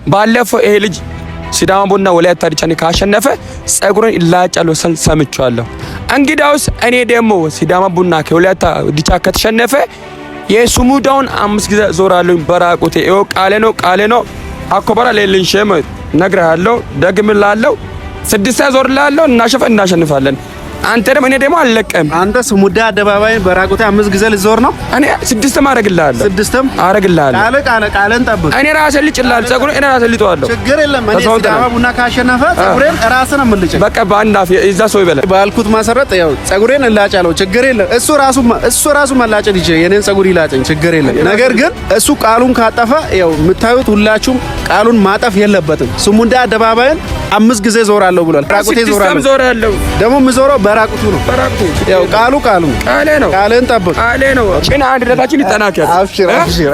ባለፈው ይሄ ልጅ ሲዳማ ቡና ወላይታ ዲቻን ካሸነፈ ጸጉሩን ይላጫለሁ ስል ሰምቻለሁ። እንግዳውስ እኔ ደግሞ ሲዳማ ቡና ከወላይታ ዲቻ ከተሸነፈ የሱሙዳውን 5 ጊዜ ዞራለሁ በራቁቴ። ይኸው ቃሌ ነው፣ ቃሌ ነው። አኮበራ ሌልን ሸም ነግሬሃለሁ፣ ደግምልሃለሁ። 6 ዞርልሃለሁ። እናሸንፋለን። አንተ ደግሞ እኔ ደግሞ አልለቅም። አንተ ስሙዳ አደባባይ በራቁቴ 5 ጊዜ ልዞር ነው። እኔ 6ም አደርግልሃለሁ። 6ም አደርግልሃለሁ። ቃል ቃል ቃልን ጠብቅ። እኔ ራሴ ልጭልሃለሁ። ጸጉሩን እኔ ራሴ ልጠዋለሁ። ችግር የለም። እኔ ሲዳማ ቡና ካሸነፈ ጸጉሬን ራስህ ነው የምልጭ። በቃ በአንድ አፍ እዛ ሰው ይበላል። ባልኩት መሰረት ያው ጸጉሬን እላጫለሁ። ችግር የለም። እሱ ራሱ መላጨት ይችላል። የኔን ጸጉር ይላጨኝ፣ ችግር የለም። ነገር ግን እሱ ቃሉን ካጠፈ ያው የምታዩት ሁላችሁም ቃሉን ማጠፍ የለበትም። ስሙዳ አደባባይን 5 ጊዜ ዞራለሁ ብሏል። ራቁቴ ዞራለሁ። ደግሞ የምዞረው በራቁቱ ነው። በራቁቱ ያው ቃሉ ቃሉ ቃሌ ነው። ቃልን ጠብቅ። ቃሌ ነው። ጭና አንድነታችን ይጠናከር። አብሽር አብሽር።